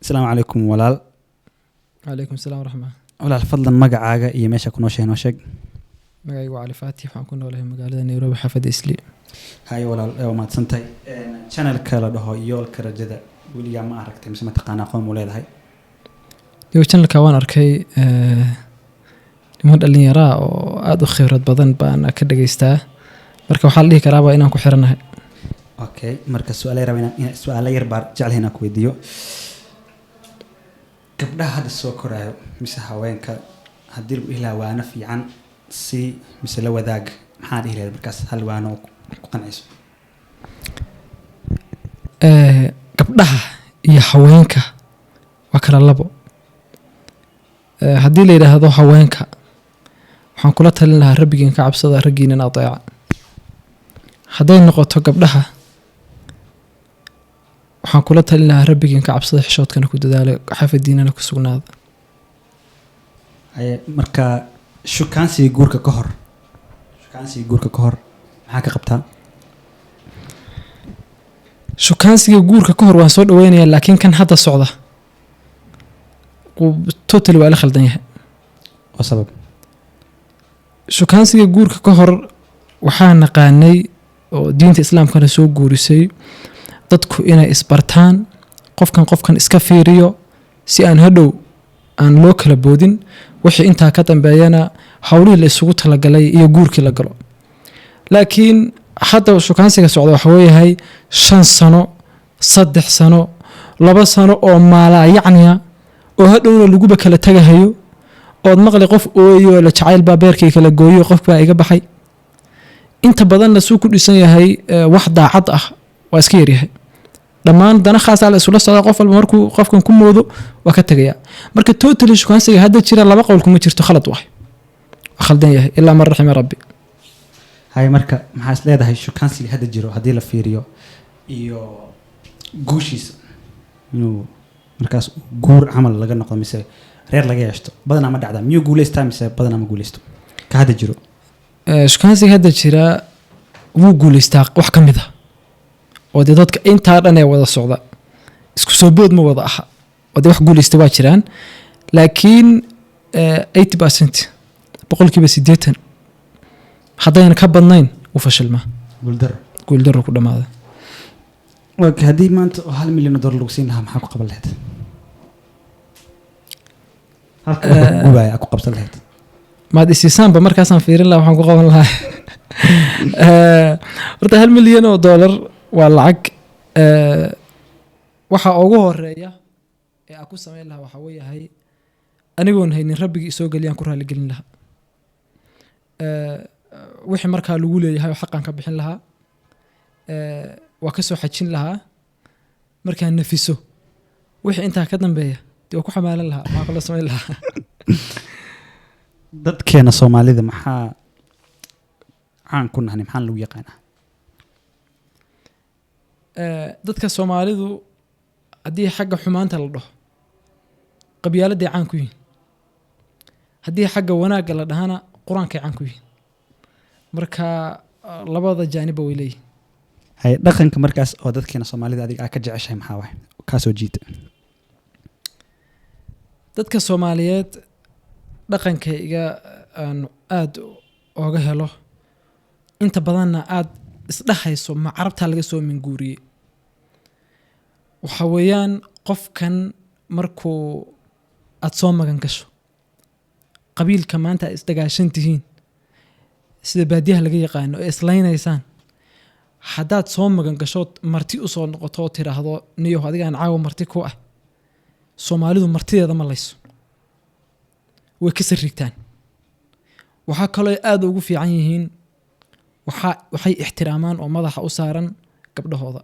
Asalaamu calaykum, walaal. Calaykum salaam waraxma. Walaal, fadlan magacaaga iyo meesha ku nooshahay noo sheeg. Magacaygu waa Cali Faatix, waxaan ku noolahay magaalada Nairobi, xaafadda Islii. Haye walaal, waa mahadsantahay. Channelka la dhaho Yoolka Rajada weligaa ma aragtay mise mataqaana, aqoon mu leedahay? Yo, channelka waan arkay. Niman dhalinyaraa oo aada u khibrad badan baan ka dhageystaa, marka waxaa la dhihi karaaba inaan ku xiranahay. Okay, marka su-aala yar su-aalo yar baa jeclahay inaan ku weydiiyo. Gabdhaha hadda soo koraayo mise haweenka, haddii lagu dhihi lahaa waano fiican si mise la wadaag, maxaa dhihi lahayd markaas, hal waano oo ku qancayso? Gabdhaha iyo haweenka waa kala labo. Haddii la yidhaahdo haweenka, waxaan kula talin lahaa rabbigiin ka cabsada, raggiinan adeeca. Hadday noqoto gabdhaha, waxaan kula talin lahaa rabbigiin ka cabsada, xishoodkana ku dadaala, xaafadiinana ku sugnaada. Haye, marka shukaansiga guurka ka hor, shukaansiga guurka ka hor maxaa ka qabtaa? Shukaansiga guurka ka hor waan soo dhaweynayaa, laakiin kan hadda socda totally waa la khaldan yahay. Oo sabab? Shukaansiga guurka ka hor waxaa naqaanay oo diinta islaamkana soo guurisay dadku inay isbartaan, qofkan qofkan iska fiiriyo, si aan hadhow aan loo kala boodin. Wixii intaa ka dambeeyana howlihii la isugu talagalay iyo guurkii la galo. Laakiin hadda shukaansiga socda waxa weeyahay 5 sano, 3 sano, 2 sano oo maalaa yacniya oo hadhowna laguba kala tagahayo, ood maqli qof ooyo la jacayl baa beerkii kala gooyo, qof baa iga baxay. Inta badanna suu ku dhisan yahay, wax daacad ah waa iska yaryahay. Dhammaan dana khaasaa la isula socdaa. Qof walba markuu qofkan ku moodo waa ka tegaya. Marka totally shukaansiga hadda jira laba qowl kuma jirto, khalad waay, waa khaldan yahay, ilaa man raxima rabbi. Haye, marka maxaa is leedahay shukaansiga hadda jiro haddii la fiiriyo iyo guushiisa, inuu markaas guur camal laga noqdo mise reer laga yeeshto, badanaa ma dhacdaa? Miyuu guuleystaa mise badanaa ma guuleysto ka hadda jiro? Shukaansiga hadda jira wuu guuleystaa wax ka mid a, oo dee dadka intaa dhan ee wada socda isku soo bood ma wada aha, oo dee wax guuleysta waa jiraan, laakiin 80%, 80%, haddayna ka badnayn, wuu fashilmaa. Guuldaro. Guuldaro ku dhamaada. Okay, haddii maanta oo 1 milyan oo dollar lagu siin lahaa, maxaa ku qaban lahayd? Halka waxa ku gubaya ku qabsan lahayd? Maad isiisaanba, markaasaan fiirin lahaa waxaan ku qaban lahaa. Horta 1 milyan oo dollar waa lacag. Waxa ugu horeeya ee aan ku samayn lahaa waxaa weeyahay, anigoon haynin, rabbigii isoo geliyaan ku raaligelin lahaa. Wixii markaa lagu leeyahay oo xaqan ka bixin lahaa. Waa ka soo xajin lahaa. Markaan nafiso, wixii intaa ka dambeeya dee waa ku xamaalan lahaa. Maxaa kaloo samayn lahaa? Dadkeena Soomaalida maxaa caan ku nahnay, maxaan lagu yaqaanaa? Dadka Soomaalidu haddii xagga xumaanta la dhaho, qabyaaladay caan ku yihiin. Haddii xagga wanaagga la dhahana, qur-aankay caan ku yihiin. Marka labada jaanibba way leeyihin. Haye, dhaqanka markaas oo dadkeena Soomaalida adiga aa ka jeceshahay maxaa waay kaasoo jiita? Dadka Soomaaliyeed dhaqankayga aan aada ooga helo, inta badanna aada isdhahayso ma carabtaa laga soo minguuriyey, waxa weeyaan qofkan markuu aada soo magan gasho, qabiilka maanta aad isdagaashan tihiin, sida baadiyaha laga yaqaano ee islaynaysaan, haddaad soo magan gashood marti usoo noqoto oo tiraahdo, "Niyow, adigaan caawa marti ku ah," Soomaalidu martideeda ma layso, way ka sariigtaan. Waxaa kaloo aada ugu fiican yihiin, waxay ixtiraamaan oo madaxa u saaran gabdhahooda.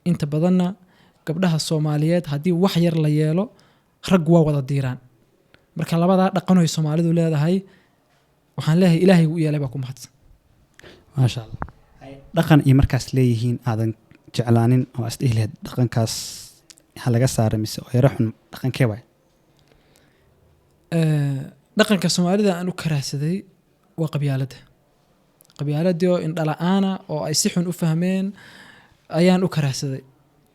Inta badanna gabdhaha Soomaaliyeed haddii wax yar la yeelo, raggu waa wada diiraan. Marka labadaa dhaqanoy Soomaalidu leedahay, waxaan leeyahay Ilaahay u yeelay baa ku mahadsan. Maasha Allah. Dhaqan iyo markaas leeyihiin aadan jeclaanin oo is dhihi lahayd dhaqankaas ha laga saara mise oo yaro xun, dhaqankee waay? Dhaqanka Soomaalida aan u karaahsaday waa qabyaaladda. Qabyaaladii oo indhala-aana oo ay si xun u fahmeen ayaan u karaahsaday.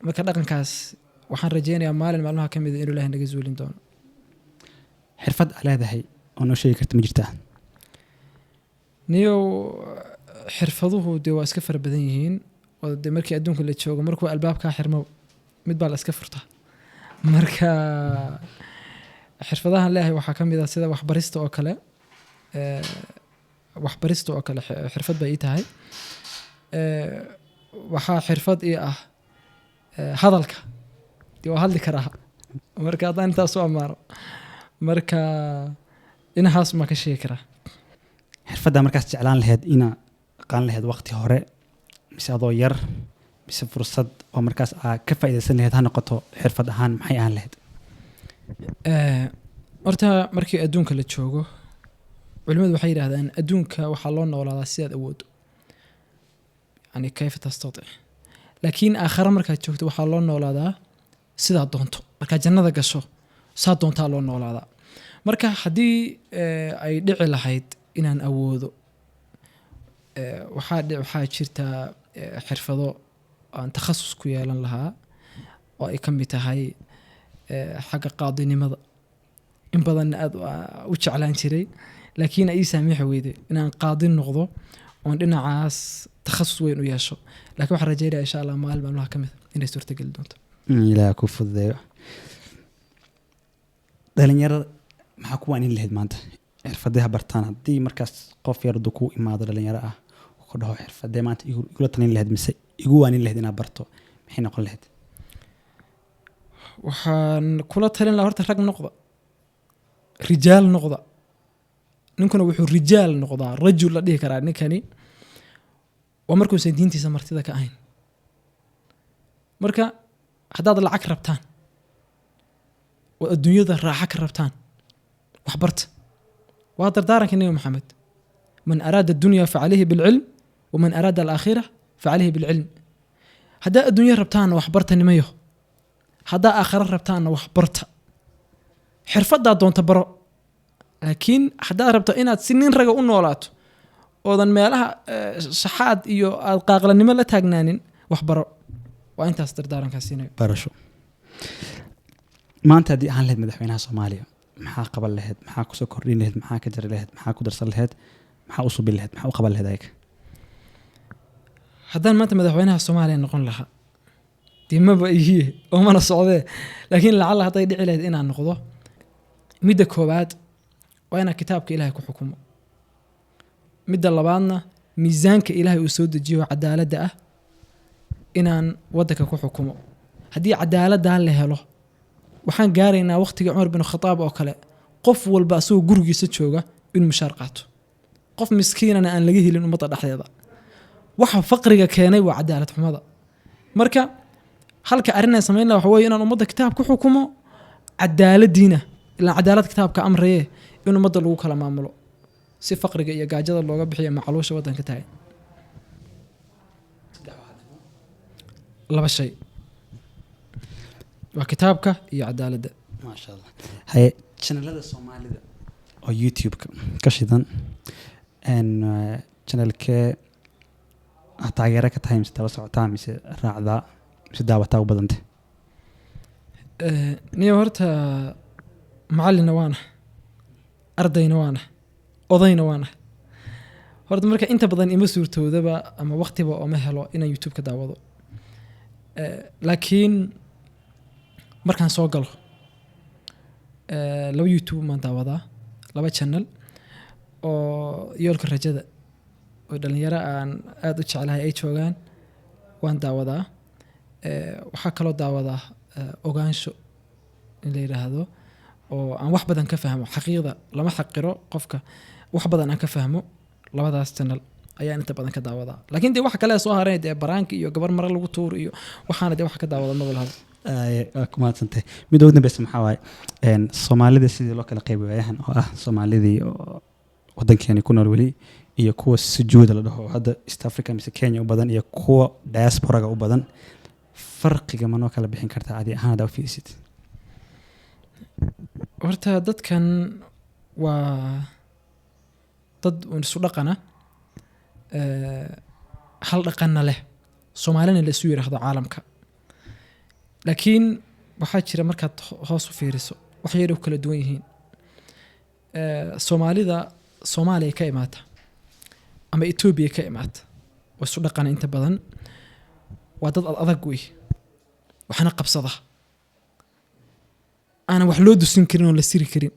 Marka dhaqankaas Waxaan rajeynayaa maalin maalmaha ka mid a inuu Ilahay naga zuulin doono. Xirfad aa leedahay oo noo sheegi karta ma jirtaa? Niyow, xirfaduhu dee waa iska fara badan yihiin, oo dee markii adduunka la joogo, markuu albaabkaa xirmo mid baa la iska furtaa. Marka xirfadahan leeyahay waxaa ka mid ah sida waxbarista oo kale. Waxbarista oo kale xirfad bay ii tahay. Waxaa xirfad ii ah hadalka, dee waa hadli karaa. Marka haddaan intaas u ammaano, marka inahaas maa ka sheegi karaa. Xirfaddaa markaas jeclaan lahayd inaa aqaan lahayd waqti hore, mise adoo yar, mise fursad oo markaas aa ka faa'iidaysan lahayd ha noqoto, xirfad ahaan maxay ahaan lahayd? Horta markii adduunka la joogo, culimmadu waxay yidhahdaan adduunka waxaa loo noolaadaa sidaad awoodo, yani kayfa tastatic, laakiin aakhare markaad joogto waxaa loo noolaadaa sidaad doonto. Markaad jannada gasho, saa doontaa loo noolaadaa. Marka haddii ay dhici lahayd inaan awoodo, waxaa jirta xirfado aan takhasus ku yeelan lahaa oo ay ka mid tahay xagga qaadinimada. In badanna aad u jeclaan jiray, laakiin ay ii saamixi weyday inaan qaadi noqdo oon dhinacaas takhasus weyn u yeesho. Laakiin waxaan rajeynaya, insha Allah, maalin maalmaha ka mid inay suurtageli doonto. Ilaah ku fududeeyo. Dhalinyarada maxaa ku waanin lahayd maanta xirfadee ha bartaan? Haddii markaas qof yar hadduu ku imaado dhalinyaro ah uu ku dhaho xirfadee maanta igula talin lahayd mise igu waanin lahayd inaad barto, maxay noqon lahayd? Waxaan kula talin lahaa, horta rag noqda, rijaal noqda. Ninkuna wuxuu rijaal noqdaa, rajul la dhihi karaa ninkani, waa markuusan diintiisa martida ka ahayn. Marka haddaad lacag rabtaan oo adduunyada raaxo ka rabtaan, waxbarta. Waa dardaaranka Nebi Maxamed: man araada addunya facalayhi bilcilm, waman araada alaakhira facalayhi bilcilm. Haddaa adduunyo rabtaanna waxbarta nimayo, haddaa aakhira rabtaanna waxbarta. Xirfadaa doonta baro, laakiin haddaad rabto inaad si nin raga u noolaato oodan meelaha shaxaad iyo aad qaaqlanimo la taagnaanin, waxbaro. Waa intaas dardaarankaa siinayo. Barasho. Maanta haddii ahaan lahayd madaxweynaha Soomaaliya, maxaa qaban lahayd? Maxaa kusoo kordhin lahayd? Maxaa ka jari lahayd? Maxaa ku darsan lahayd? Maxaa u subin lahayd? Maxaa u qaban lahayd ayaga? Haddaan maanta madaxweynaha Soomaaliya noqon lahaa, dee maba ihiye oo mana socdee, laakiin lacalla hadday dhici lahayd inaan noqdo, midda koowaad waa inaan kitaabka Ilaahay ku xukumo. Midda labaadna, miisaanka Ilaahay uu soo dejiyo cadaaladda ah inaan waddanka ku xukumo. Haddii cadaaladdaa la helo, waxaan gaaraynaa waqtigii Cumar bin Khataab oo kale, qof walba asagoo gurigiisa jooga inuu mushaar qaato, qof miskiinana aan laga helin ummadda dhexdeeda. Waxa faqriga keenay waa cadaalad xumada. Marka halka arrinaan samayn laha waxa weye inaan ummadda kitaab ku xukumo, cadaaladiina, ilaan cadaalad kitaabka amraye, in ummadda lagu kala maamulo si faqriga iyo gaajada looga bixiyo, macluusha waddanka tahay. Laba shay waa kitaabka iyo cadaaladda. Maasha Allah. Haye, channelada Soomaalida oo YouTube-ka ka shidan, channelkee aad taageero ka tahay, mise daba socotaa, mise raacdaa, mise daawataa u badantay? Niyo, horta macallinna waana, ardayna waana, odayna waana. Horta marka inta badan ima suurtoodaba ama waqtiba ooma helo inaan YouTube ka daawado. Laakiin markaan soo galo, laba YouTube maan daawadaa, laba channel oo Yoolka Rajada oo dhalinyaro aan aada u jeclahay ay joogaan waan daawadaa. Waxaa kaloo daawadaa Ogaansho in la yidhaahdo oo aan wax badan ka fahmo. Xaqiiqda lama xaqiro, qofka wax badan aan ka fahmo. Labadaas channel ayaan inta badan ka daawadaa, laakiin dee waxa kale soo haray, dee baraanka iyo gabar mare lagu tuuro iyo waxaana dee wax ka daawada maba lahaba. Waa ku mahadsantahay. Midda ugu dambeysa maxaa waaye? Soomaalida sidii loo kala qeybi waayahan, oo ah Soomaalidii oo wadankeeni ku nool weli iyo kuwa sujuuda la dhaho oo hadda East Africa mise Kenya u badan iyo kuwa diasporaga u badan, farqiga ma noo kala bixin kartaa adi ahaan haddaa u fiirisid? Horta dadkan waa dad un isu dhaqana, hal dhaqanna leh, Soomaalina la isu yidhaahdo caalamka, laakiin Waxaa jira markaad hoos u fiiriso wax yar u kala duwan yihiin. Soomaalida Soomaaliya ka imaata ama Etoobiya ka imaata waa isu dhaqana inta badan. Waa dad ad adag wey, waxna qabsada, aanan wax loo dusin karin oo la siri karin.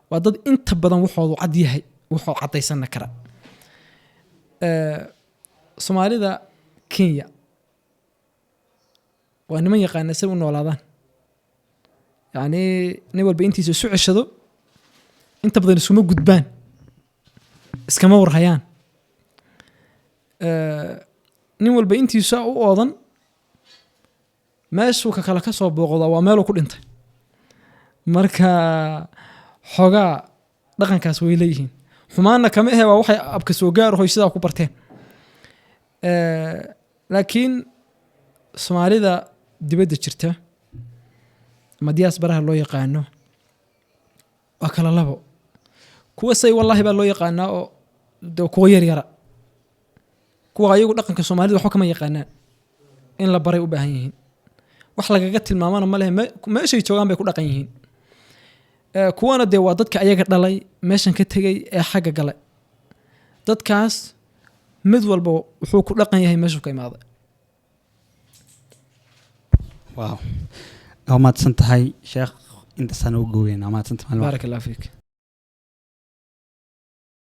Waa dad inta badan waxoodu cad yahay, waxoo cadaysanna kara. Soomaalida Kenya waa niman yaqaana say u noolaadaan, yacni nin walba intiisa isu ceshado, inta badan isuma gudbaan, iskama warhayaan. Nin walba intiisa u oodan, meeshuu ka kale ka soo booqda waa meeluu ku dhintay. Marka xoogaa dhaqankaas way leeyihiin, xumaanna kama ahe, waa waxay abka soo gaarahoy sidaa ku barteen. Laakiin Soomaalida dibadda jirta ama diasporaha loo yaqaano waa kala labo. Kuwa say wallahi baa loo yaqaanaa oo de kuwa yar yara, kuwa ayagu dhaqanka Soomaalida waxba kama yaqaanaan, in la baray u baahan yihiin, wax lagaga tilmaamana ma lehe, meeshay joogaan bay ku dhaqan yihiin. Kuwana dee waa dadka ayaga dhalay, meeshan ka tegay ee xagga gale. Dadkaas mid walba wuxuu ku dhaqan yahay meeshuu ka imaaday. Wow, waa mahadsan tahay, sheekh. Intaasaan ugu goweynaa. Mahadsan tahay. Baarak Allah fiik.